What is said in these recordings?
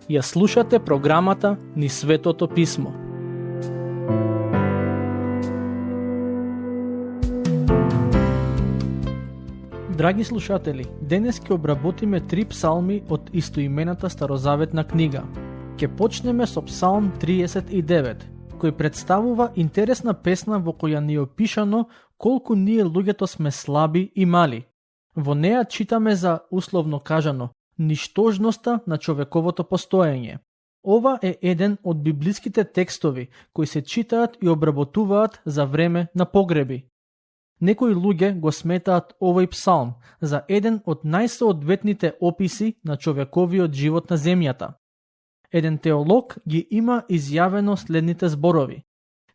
Ја слушате програмата Низ Светото Писмо. Драги слушатели, денес ќе обработиме 3 псалми од истоимената старозаветна книга. Ќе почнеме со Псалм 39, кој представува интересна песна во која ни е опишано колку ние луѓето сме слаби и мали. Во неа читаме за, условно кажано, ништожноста на човековото постоење. Ова е еден од библиските текстови кои се читаат и обработуваат за време на погреби. Некои луѓе го сметаат овој псалм за еден од најсоодветните описи на човековиот живот на земјата. Еден теолог ги има изјавено следните зборови.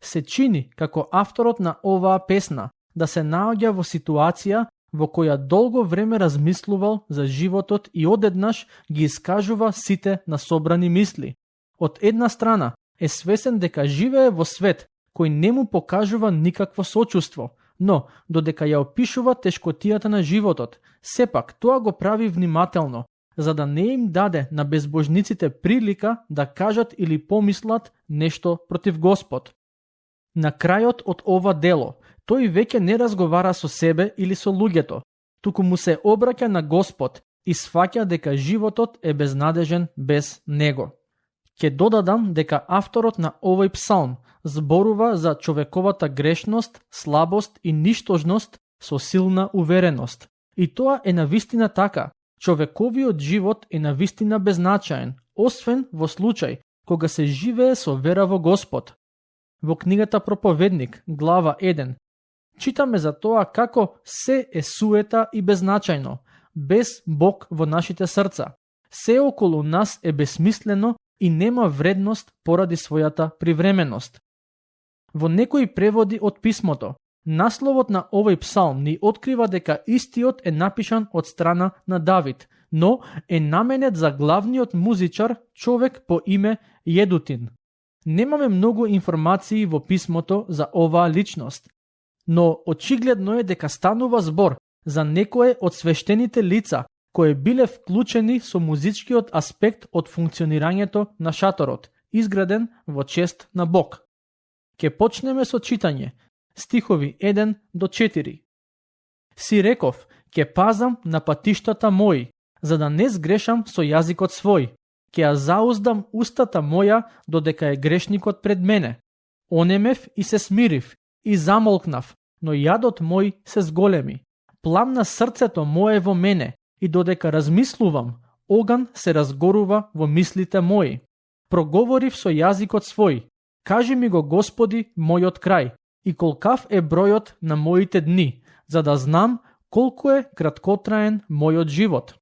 Се чини како авторот на оваа песна да се наоѓа во ситуација во која долго време размислувал за животот и одеднаш ги искажува сите на собрани мисли. Од една страна е свесен дека живее во свет кој не му покажува никакво сочувство, но додека ја опишува тешкотијата на животот, сепак тоа го прави внимателно, за да не им даде на безбожниците прилика да кажат или помислат нешто против Господ. На крајот од ова дело, тој веќе не разговара со себе или со луѓето, туку му се обраќа на Господ и сфаќа дека животот е безнадежен без него. Ќе додадам дека авторот на овој псалм зборува за човековата грешност, слабост и ништожност со силна увереност. И тоа е навистина така. Човековиот живот е навистина беззначаен, освен во случај кога се живее со вера во Господ. Во книгата Проповедник, глава 1, читаме за тоа како се е суета и беззначајно, без Бог во нашите срца. Се околу нас е безсмислено и нема вредност поради својата привременост. Во некои преводи од писмото, насловот на овој псалм ни открива дека истиот е напишан од страна на Давид, но е наменет за главниот музичар, човек по име Једутин. Немаме многу информации во писмото за оваа личност, но очигледно е дека станува збор за некое од свештените лица кои биле вклучени со музичкиот аспект од функционирањето на шаторот, изграден во чест на Бог. Ке почнеме со читање, стихови 1 до 4. Си реков, ке пазам на патиштата мои, за да не сгрешам со јазикот свој. Ке ја зауздам устата моја додека е грешникот пред мене. Онемев и се смирив, и замолкнав, но јадот мој се зголеми. Пламна срцето мое во мене, и додека размислувам, оган се разгорува во мислите мои. Проговорив со јазикот свој, кажи ми го Господи мојот крај, и колкав е бројот на моите дни, за да знам колку е краткотраен мојот живот.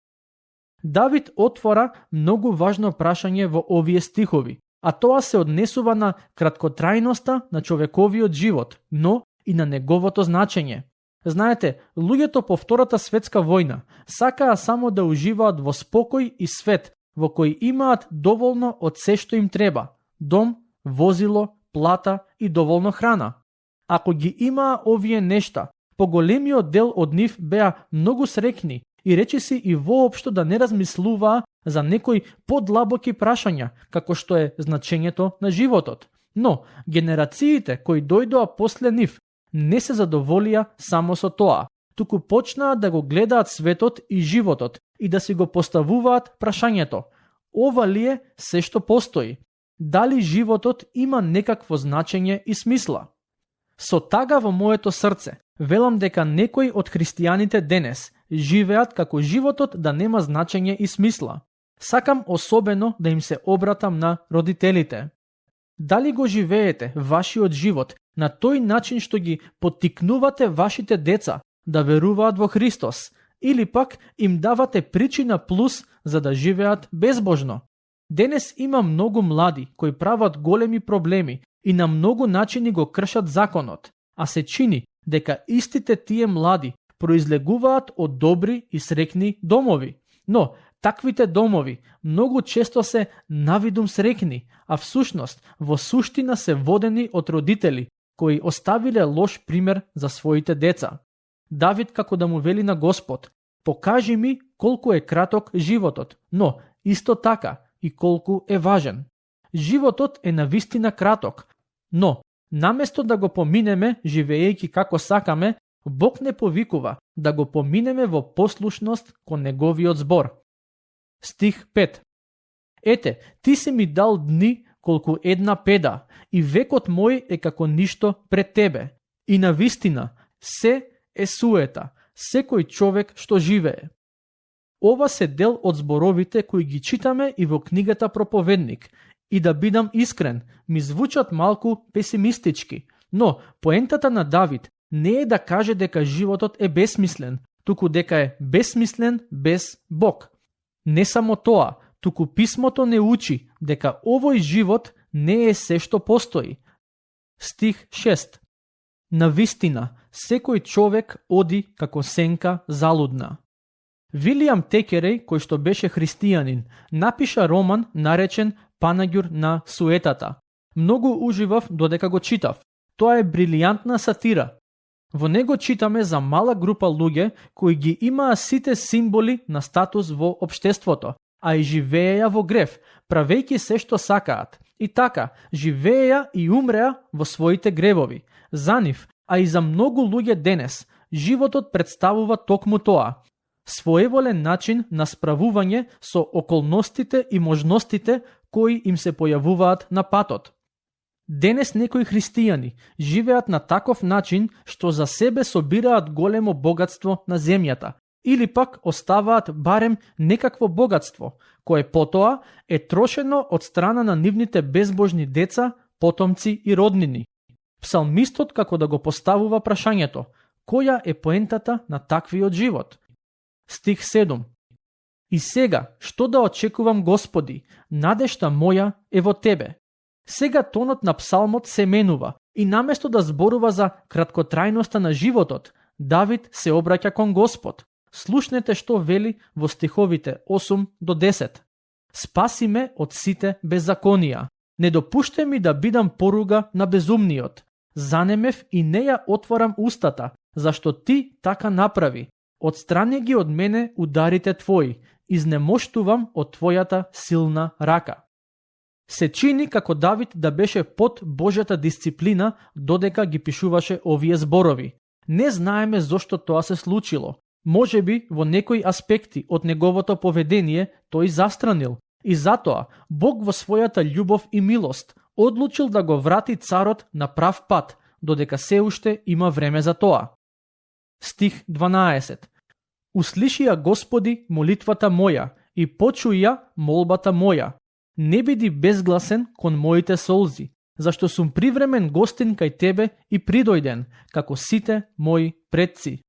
Давид отвора многу важно прашање во овие стихови, а тоа се однесува на краткотрајноста на човековиот живот, но и на неговото значење. Знаете, луѓето по Втората светска војна сакаа само да уживаат во спокој и свет, во кој имаат доволно од се што им треба – дом, возило, плата и доволно храна. Ако ги имаа овие нешта, поголемиот дел од нив беа многу срекни и речиси и воопшто да не размислуваа за некои подлабоки прашања, како што е значењето на животот. Но генерациите кои дојдоа после нив не се задоволија само со тоа, туку почнаа да го гледаат светот и животот и да си го поставуваат прашањето: ова ли е се што постои? Дали животот има некакво значење и смисла? Со тага во моето срце, велам дека некои од христијаните денес живеат како животот да нема значење и смисла. Сакам особено да им се обратам на родителите. Дали го живеете вашиот живот на тој начин што ги поттикнувате вашите деца да веруваат во Христос, или пак им давате причина плюс за да живеат безбожно? Денес има многу млади кои прават големи проблеми и на многу начини го кршат законот, а се чини дека истите тие млади произлегуваат од добри и срекни домови. Но таквите домови многу често се навидум срекни, а всушност во суштина се водени од родители кои оставиле лош пример за своите деца. Давид како да му вели на Господ: покажи ми колку е краток животот, но исто така и колку е важен. Животот е навистина краток, но наместо да го поминеме живеејќи како сакаме, Бог не повикува да го поминеме во послушност кон неговиот збор. Стих 5. Ете, ти си ми дал дни колку една педа, и векот мој е како ништо пред тебе. И навистина, се е суета, секој човек што живее. Ова се дел од зборовите кои ги читаме и во книгата Проповедник, и да бидам искрен, ми звучат малку песимистички, но поентата на Давид не е да каже дека животот е бесмислен, туку дека е бесмислен без Бог. Не само тоа, туку писмото не учи дека овој живот не е се што постои. Стих 6. Навистина, секој човек оди како сенка залудна. Вилијам Текереј, кој што беше христијанин, напиша роман наречен Панаѓур на суетата. Многу уживав додека го читав. Тоа е брилијантна сатира. Во него читаме за мала група луѓе кои ги имаа сите символи на статус во општеството, а и живееја во грев, правејќи се што сакаат. И така, живееја и умреа во своите гревови. За нив, а и за многу луѓе денес, животот представува токму тоа. Своеволен начин на справување со околностите и можностите кои им се појавуваат на патот. Денес некои христијани живеат на таков начин што за себе собираат големо богатство на земјата, или пак оставаат барем некакво богатство, кое потоа е трошено од страна на нивните безбожни деца, потомци и роднини. Псалмистот како да го поставува прашањето: која е поентата на таквиот живот? Стих 7. И сега, што да очекувам, Господи, надежта моја е во Тебе. Сега тонот на псалмот се менува и наместо да зборува за краткотрајноста на животот, Давид се обраќа кон Господ. Слушнете што вели во стиховите 8 до 10. Спаси ме од сите беззаконија. Не допуштај ми да бидам поруга на безумниот. Занемев и не ја отворам устата, зашто ти така направи. Отстрани ги од мене ударите твои, изнемоштувам од твојата силна рака. Се чини како Давид да беше под Божјата дисциплина додека ги пишуваше овие зборови. Не знаеме зошто тоа се случило. Можеби во некои аспекти од неговото поведение тој застранил и затоа Бог во својата љубов и милост одлучил да го врати царот на прав пат, додека се уште има време за тоа. Стих 12. Услишија, Господи, молитвата моја и почуја молбата моја. Не биди безгласен кон моите солзи, зашто сум привремен гостин кај Тебе и придојден, како сите мои предци.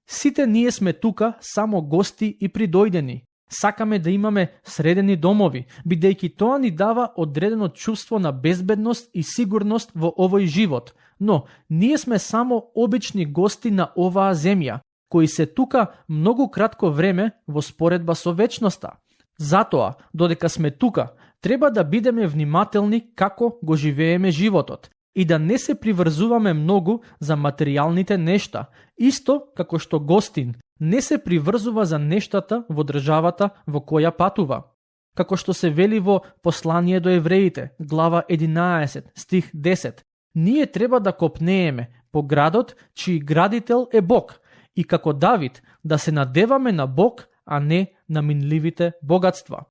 Сите ние сме тука само гости и придојдени. Сакаме да имаме средени домови, бидејќи тоа ни дава одредено чувство на безбедност и сигурност во овој живот, но ние сме само обични гости на оваа земја, кои се тука многу кратко време во споредба со вечноста. Затоа, додека сме тука, треба да бидеме внимателни како го живееме животот и да не се приврзуваме многу за материјалните нешта, исто како што гостин не се приврзува за нештата во државата во која патува. Како што се вели во Послание до евреите, глава 11, стих 10, ние треба да копнееме по градот чиј градител е Бог и како Давид да се надеваме на Бог, а не на минливите богатства.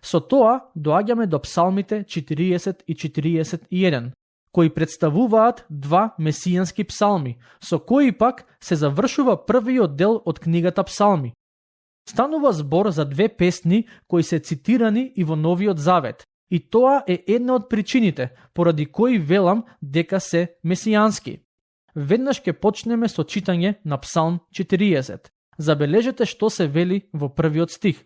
Со тоа доаѓаме до псалмите 40 и 41, кои представуваат два месијански псалми, со кои пак се завршува првиот дел од книгата Псалми. Станува збор за две песни кои се цитирани и во Новиот Завет, и тоа е една од причините поради кои велам дека се месијански. Веднаш ќе почнеме со читање на Псалм 40. Забележете што се вели во првиот стих.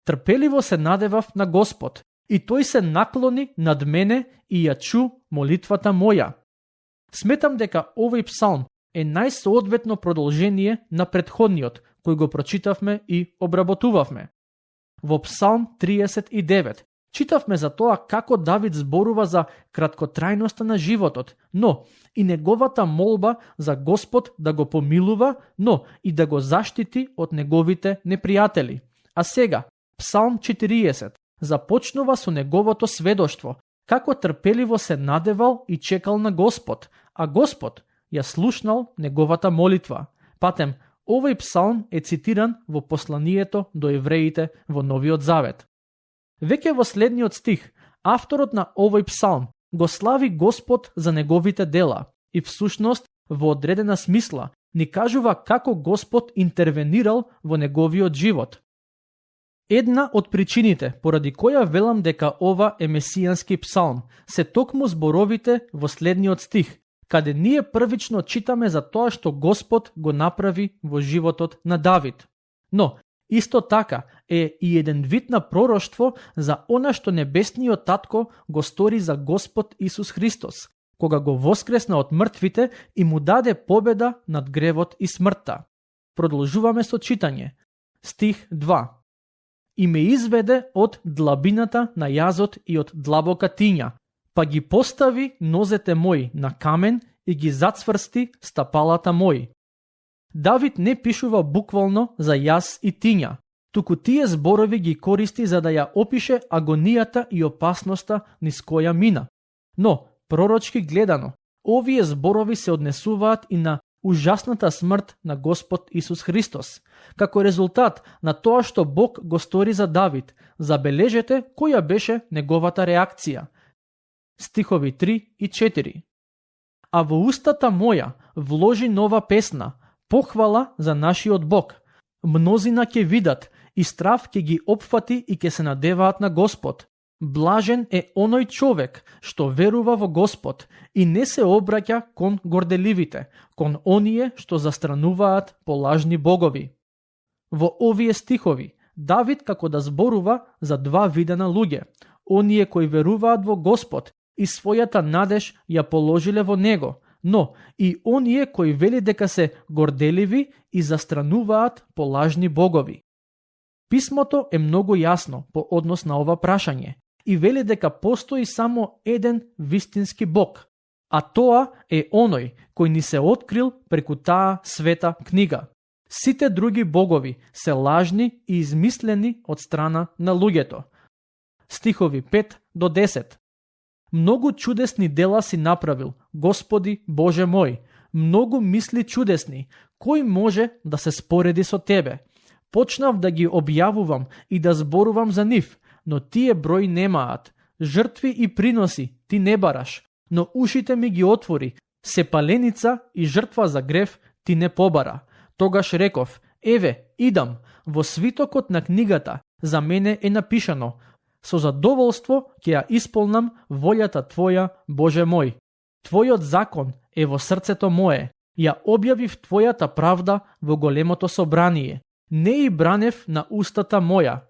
Трпеливо се надевав на Господ, и тој се наклони над мене и ја чу молитвата моја. Сметам дека овој псалм е најсоодветно продолжение на претходниот, кој го прочитавме и обработувавме. Во Псалм 39 Читавме за тоа како Давид зборува за краткотрајноста на животот, но и неговата молба за Господ да го помилува, но и да го заштити од неговите непријатели. А сега, Псалм 40 започнува со неговото сведоштво, како трпеливо се надевал и чекал на Господ, а Господ ја слушнал неговата молитва. Патем, овој псалм е цитиран во посланието до евреите во Новиот Завет. Веќе во следниот стих, авторот на овој псалм го слави Господ за неговите дела и всушност во одредена смисла ни кажува како Господ интервенирал во неговиот живот. Една од причините поради која велам дека ова е месијански псалм се токму зборовите во следниот стих, каде ние првично читаме за тоа што Господ го направи во животот на Давид. Но, исто така е и еден вид на пророштво за она што небесниот татко го стори за Господ Исус Христос, кога го воскресна од мртвите и му даде победа над гревот и смртта. Продолжуваме со читање. Стих 2. И ме изведе од длабината на јазот и од длабока тиња, па ги постави нозете мои на камен и ги зацврсти стапалата мои. Давид не пишува буквално за јас и тиња, туку тие зборови ги користи за да ја опише агонијата и опасноста низ која мина. Но, пророчки гледано, овие зборови се однесуваат и на ужасната смрт на Господ Исус Христос. Како резултат на тоа што Бог го стори за Давид, забележете која беше неговата реакција. Стихови 3 и 4. А во устата моја вложи нова песна, похвала за нашиот Бог. Мнозина ќе видат и страв ќе ги опфати и ќе се надеваат на Господ. Блажен е оној човек што верува во Господ и не се обраќа кон горделивите, кон оние што застрануваат по лажни богови. Во овие стихови Давид како да зборува за два вида на луѓе, оние кои веруваат во Господ и својата надеж ја положиле во Него, но и оние кои вели дека се горделиви и застрануваат по лажни богови. Писмото е многу јасно по однос на ова прашање и вели дека постои само еден вистински Бог, а тоа е оној кој ни се открил преку таа света книга. Сите други богови се лажни и измислени од страна на луѓето. Стихови 5 до 10. Многу чудесни дела си направил, Господи Боже мој, многу мисли чудесни, кој може да се спореди со Тебе? Почнав да ги објавувам и да зборувам за нив, но тие број немаат. Жртви и приноси ти не бараш, но ушите ми ги отвори, сепаленица и жртва за грев ти не побара. Тогаш реков, еве, идам, во свитокот на книгата за мене е напишано, со задоволство ќе ја исполнам волјата Твоја, Боже мој. Твојот закон е во срцето мое, ја објавив Твојата правда во големото собрание. Не и бранев на устата моја.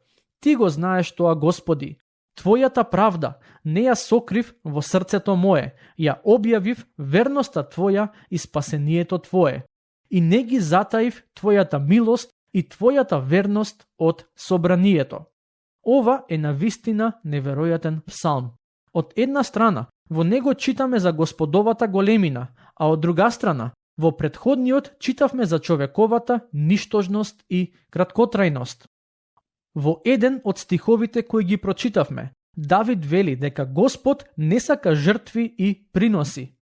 Ти го знаеш тоа, Господи. Твојата правда не ја сокрив во срцето мое, ја објавив верноста Твоја и спасението Твое. И не ги затаив Твојата милост и Твојата верност од собранието. Ова е навистина неверојатен псалм. Од една страна, во него читаме за Господовата големина, а од друга страна, во претходниот читавме за човековата ништожност и краткотрајност. Во еден од стиховите кои ги прочитавме, Давид вели дека Господ не сака жртви и приноси.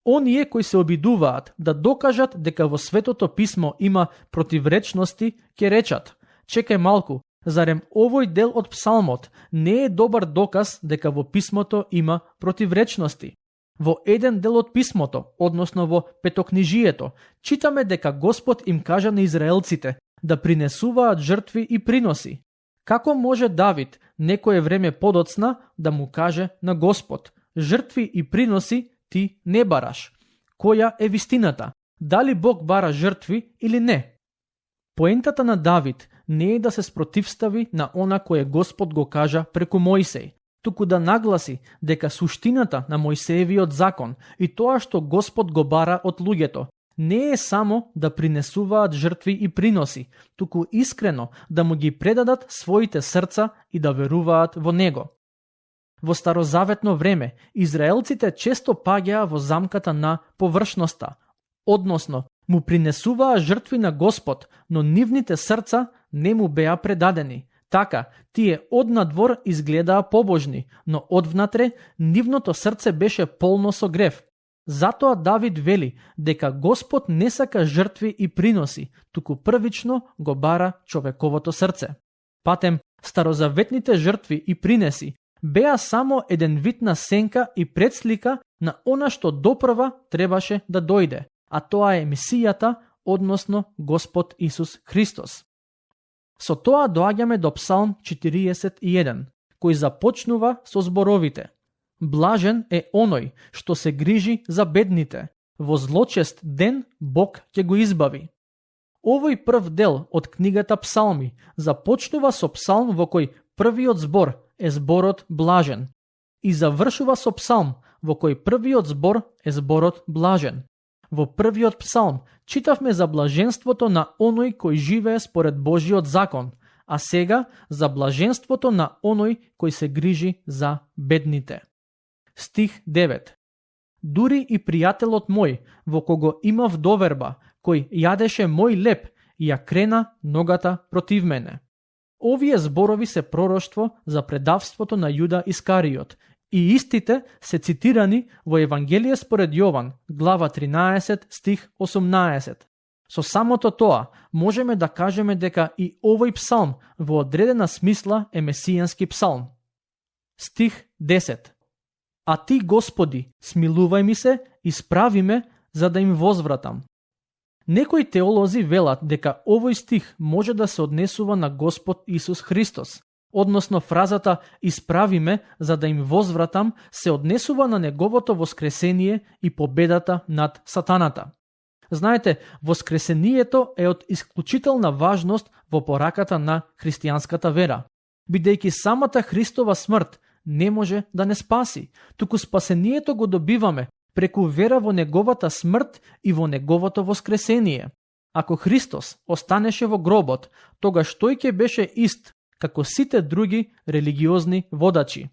Оние кои се обидуваат да докажат дека во Светото писмо има противречности, ќе речат: чекај малку, зарем овој дел од псалмот не е добар доказ дека во писмото има противречности? Во еден дел од писмото, односно во Петокнижието, читаме дека Господ им кажа на израелците да принесуваат жртви и приноси. Како може Давид некое време подоцна да му каже на Господ: жртви и приноси ти не бараш? Која е вистината? Дали Бог бара жртви или не? Поентата на Давид не е да се спротивстави на она кое Господ го кажа преку Мојсей, туку да нагласи дека суштината на Мојсеевиот закон и тоа што Господ го бара од луѓето не е само да принесуваат жртви и приноси, туку искрено да му ги предадат своите срца и да веруваат во него. Во старозаветно време, израелците често паѓаа во замката на површноста, односно, му принесуваа жртви на Господ, но нивните срца не му беа предадени. Така, тие однадвор изгледаа побожни, но одвнатре нивното срце беше полно со грев. Затоа Давид вели дека Господ не сака жртви и приноси, туку првично го бара човековото срце. Патем, старозаветните жртви и принеси беа само еден вид на сенка и предслика на она што допрва требаше да дојде, а тоа е Месијата, односно Господ Исус Христос. Со тоа доаѓаме до Псалм 41, кој започнува со зборовите: Блажен е оној што се грижи за бедните, во злочест ден Бог ќе го избави. Овој прв дел од книгата Псалми започнува со псалм во кој првиот збор е зборот блажен и завршува со псалм во кој првиот збор е зборот блажен. Во првиот псалм читавме за блаженството на оној кој живее според Божиот закон, а сега за блаженството на оној кој се грижи за бедните. Стих 9. Дури и пријателот мој, во кого имав доверба, кој јадеше мој леп, ја крена ногата против мене. Овие зборови се пророштво за предавството на Јуда Искариот и истите се цитирани во Евангелие според Јован, глава 13, стих 18. Со самото тоа, можеме да кажеме дека и овој псалм во одредена смисла е месијански псалм. Стих 10. А ти, Господи, смилувај ми се, исправи ме, за да им возвратам. Некои теолози велат дека овој стих може да се однесува на Господ Исус Христос, односно фразата «исправи ме, за да им возвратам» се однесува на неговото воскресение и победата над сатаната. Знаете, воскресението е од исклучителна важност во пораката на христијанската вера, бидејќи самата Христова смрт не може да не спаси, туку спасението го добиваме преку вера во неговата смрт и во неговото воскресение. Ако Христос останеше во гробот, тогаш тој ќе беше ист како сите други религиозни водачи.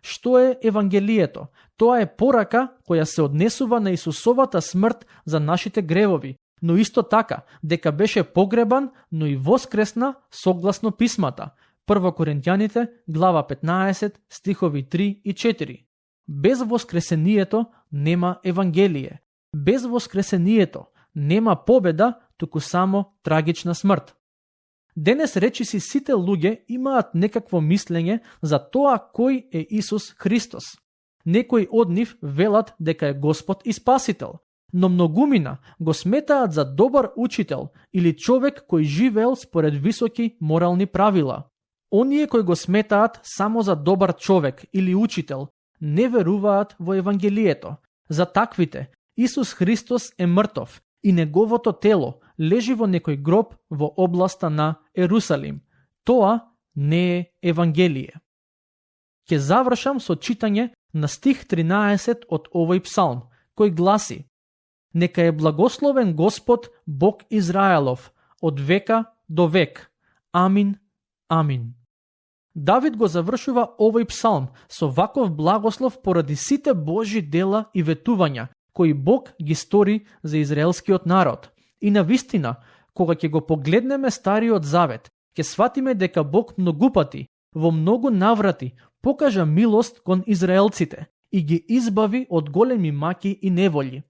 Што е Евангелието? Тоа е порака која се однесува на Исусовата смрт за нашите гревови, но исто така дека беше погребан, но и воскресна согласно писмата. 1 Коринтјаните, глава 15, стихови 3 и 4. Без воскресението нема Евангелие. Без воскресението нема победа, туку само трагична смрт. Денес речиси сите луѓе имаат некакво мислење за тоа кој е Исус Христос. Некои од нив велат дека е Господ и Спасител, но многумина го сметаат за добар учител или човек кој живеел според високи морални правила. Оние кои го сметаат само за добар човек или учител не веруваат во Евангелието. За таквите, Исус Христос е мртов и неговото тело лежи во некој гроб во областа на Ерусалим. Тоа не е Евангелие. Ќе завршам со читање на стих 13 од овој псалм, кој гласи: Нека е благословен Господ, Бог Израелов, од века до век. Амин, амин. Давид го завршува овој псалм со ваков благослов поради сите Божји дела и ветувања кои Бог ги стори за израелскиот народ. И навистина, кога ќе го погледнеме Стариот Завет, ќе сватиме дека Бог многу пати, во многу наврати, покажа милост кон израелците и ги избави од големи маки и неволји.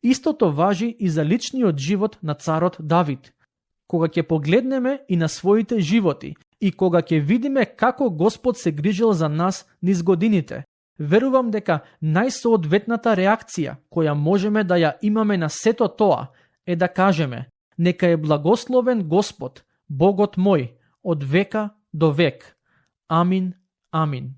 Истото важи и за личниот живот на царот Давид. Кога ќе погледнеме и на своите животи, и кога ќе видиме како Господ се грижил за нас низ годините, верувам дека најсоодветната реакција која можеме да ја имаме на сето тоа е да кажеме: нека е благословен Господ, Богот мој, од века до век. Амин, амин.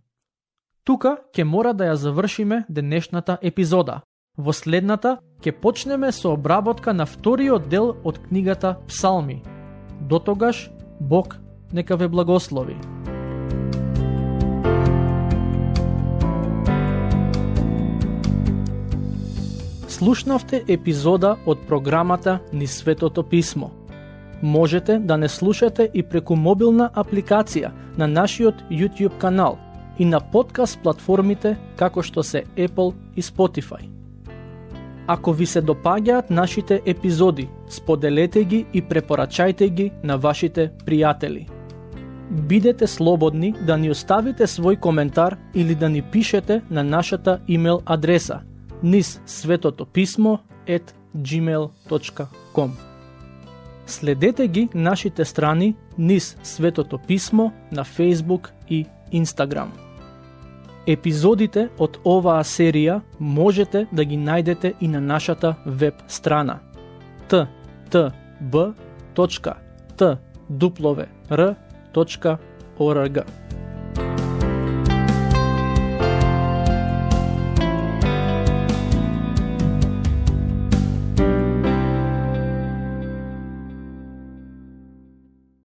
Тука ќе мора да ја завршиме денешната епизода. Во следната ќе почнеме со обработка на вториот дел од книгата Псалми. Дотогаш, Бог нека ве благослови. Слушнавте епизода од програмата Низ Светото Писмо. Можете да не слушате и преку мобилна апликација на нашиот YouTube канал и на подкаст платформите како што се Apple и Spotify. Ако ви се допаѓаат нашите епизоди, споделете ги и препорачајте ги на вашите пријатели. Бидете слободни да ни оставите свој коментар или да ни пишете на нашата имейл адреса nizsvetotopисmo@gmail.com. Следете ги нашите страни Низ Светото писмо на Facebook и Instagram. Епизодите од оваа серија можете да ги најдете и на нашата веб страна ttb.twr.org.